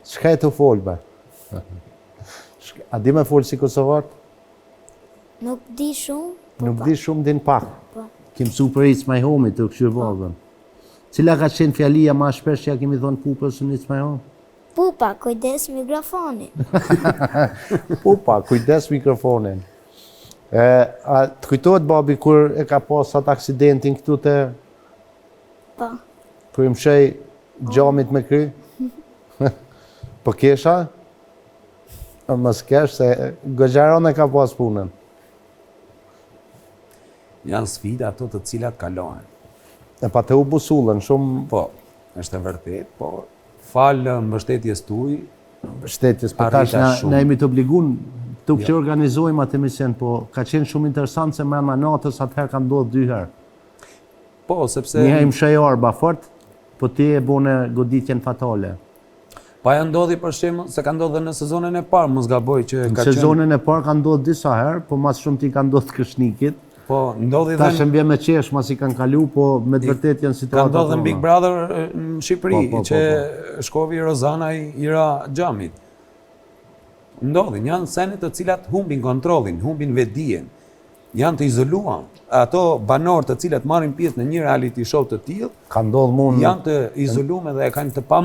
Çka je tu fol, be? A di me fol si kosovarët? Nuk di shumë. Po Nuk di shumë, din pak. Po. Ki msu prej It's My Home, tu kqyr po. Babën. Cila ka qenë fjalia ma shpesh që ja kemi thonë Pupës në It's My Home? Pupa, kujdes mikrofonin. Pupa, kujdes mikrofonin. E, a të kujtohet babi kur e ka pas atë aksidentin këtu te... Po. Kur i mshoj xhamit me kry? Po kesh a? Mos kesh se goxha rëndë e ka pas punën. Janë sfida ato të cilat kalohen. E pa të u busullën, shumë... Po, është e vërtet, po falë mbështetjes tuj, Mbështetjes, po tash na, na jemi të obligun të jo. që organizojmë atë emision, po ka qenë shumë interesant se mrena natës atëherë ka ndodhë dy herë. Po, sepse... Një herë i mshoi Arba fort, po ti e bone goditjen fatale. Po ajo ndodhi për shembull, se ka ndodhur në sezonin e parë, mos gaboj që ka qenë. Në sezonin e parë ka ndodhur disa herë, po ma s'shumti i ka ndodhur Kreshnikit. Po, ndodhi dhe Tash më vjen me qesh, masi kanë kalu, po me të vërtetë janë situata. Ka ndodhur në Big Brother në Shqipëri, po, po, po, që po. shkovi Rozana i, i ra xhamit. Ndodhin, janë sene të cilat humbin kontrollin, humbin vetëdijen. Janë të izoluar. Ato banorë të cilët marrin pjesë në një reality show të tillë, ka ndodhur mund janë të izoluar dhe e kanë të pa.